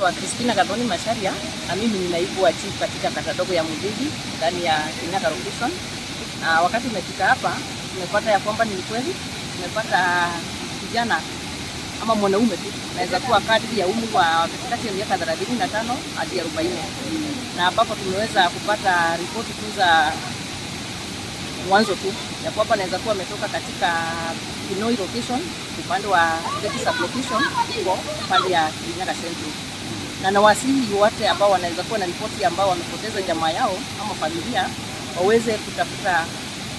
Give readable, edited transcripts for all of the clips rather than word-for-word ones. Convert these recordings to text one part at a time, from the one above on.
Naitwa Christina Gathoni Macharia na mimi ni naibu wa chief katika kata dogo ya Mudigi ndani ya Kirinyaga location. Na wakati tumefika hapa tumepata ya kwamba ni kweli tumepata kijana ama mwanaume tu naweza kuwa kadri ya umri wa katikati ya miaka 35 hadi 40, na ambapo tumeweza kupata ripoti tu za mwanzo tu ya kwamba anaweza kuwa ametoka katika Kinoi location upande wa Geti sub location huko upande ya Kirinyaga Central, na nawasihi wote ambao wanaweza kuwa na ripoti ambao wamepoteza jamaa yao ama familia waweze kutafuta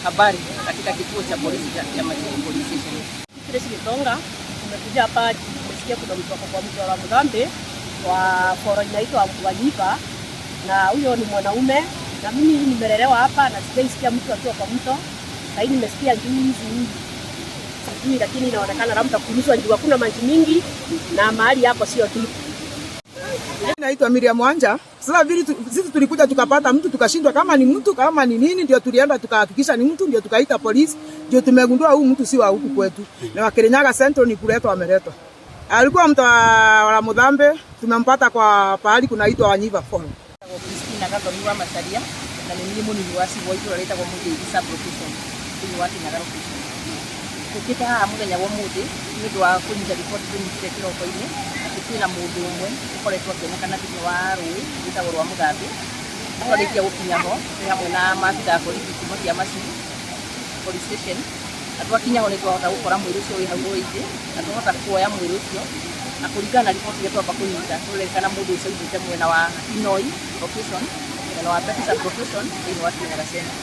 habari katika kituo cha polisi cha Machini Police Station. Tracy Gitonga, tumekuja hapa tumesikia kuna mtu ako kwa mto wa Muthambi wa foro inaitwa Wanyiva, na huyo ni mwanaume, na mimi nimelelewa hapa na sijaisikia mtu akiwa kwa mto. Sasa nimesikia juzi sijui, lakini inaonekana labda kurushwa juu hakuna maji mingi na mahali hapo sio deep. Naitwa Miriam Wanja. Sasa vile sisi tulikuja tukapata mtu tukashindwa kama ni mtu kama ni nini, ndio tulienda tukahakikisha ni mtu, ndio tukaita polisi, ndio tumegundua huyu mtu si wa huku kwetu. Na wa Kirinyaga Central ni kuletwa ameletwa. Alikuwa mtu wa Muthambi, tumempata kwa pahali kunaitwa Wanyiva Fall. Christina Gathoni wa Macharia na nĩ niĩ mũnini wa cibũ wa itũũra rĩtagwo Mũthĩgi sub location thĩinĩ wa Kirinyaga location. Tũkĩte haha mũthenya wa ũmũthĩ nĩ ũndũ wa kũnyita riboti tũnyitire kĩroko-inĩ atĩ kwĩna mũndũ ũmwe ũkoretwo akĩonekana thĩinĩ wa rũĩ rwĩtagwo rwa Mũthambi. Twarĩkia gũkinya ho twĩ hamwe na maabitha a borithi kuma Kĩamaciri police station, na twakinya ho nĩ twahota gũkora mwĩrĩ ũcio wĩ hau rũĩ-inĩ na twahota kuoya mwĩrĩ ũcio, na kũringana na riboti iria twamba kũnyita tũrerĩkana mũndũ ũcio aumĩte mwena wa Inoi location, mwena wa Betty sub location thĩinĩ wa Kirinyaga Central.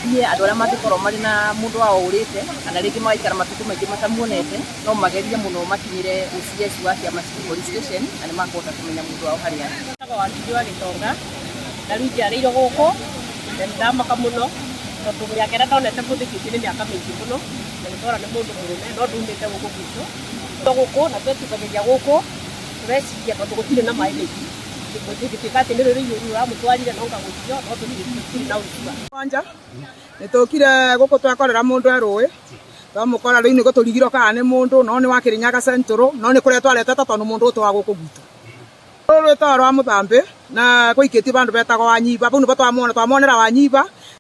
Niĩ andũ arĩa mangĩkorwo marĩ na mũndũ wao ũrĩte kana rĩngĩ magaikara matukũ maingĩ matamuonete no magerie mũno makinyĩre OCS wa Kĩamaciri police station na nĩ makũhota kũmenya mũndũ wao harĩa arĩ. Njĩtagwo Wakiri wa Gĩtonga, na rĩu njiarĩirwo gũkũ na nĩ ndamaka mũno tondũ mĩaka ĩrĩa ndonete Mũthĩgi ũcio nĩ mĩaka mĩingĩ mũno na nĩ twona nĩ mũndũ mũrũme no ndumĩte gũkũ gwitũ. Gũkũ na twetungagĩria gũkũ tũreciria tondũ gũtirĩ na maĩ maingĩ gũtingĩtuĩka atĩ nĩ rũĩ rũu rũramũtwarire no ngagũithio no tũtirĩ na ũcua. Wanja nĩtũkire gũkũ twakorera mũndũ e rũĩ twamũkora rĩu nĩ gũtũrigirwo kana nĩ mũndũ no nĩ wa Kĩrĩnyaga Central no nĩ kũrĩa twaretete tondũ mũndũ ũyũ ti wa gũkũ gwitũ. Rũĩ rwĩtagwo rwa Mũthambi na gũikĩtio bandũ betagwo Wanyiva bau nĩbo twamwona twamwonera Wanyiva.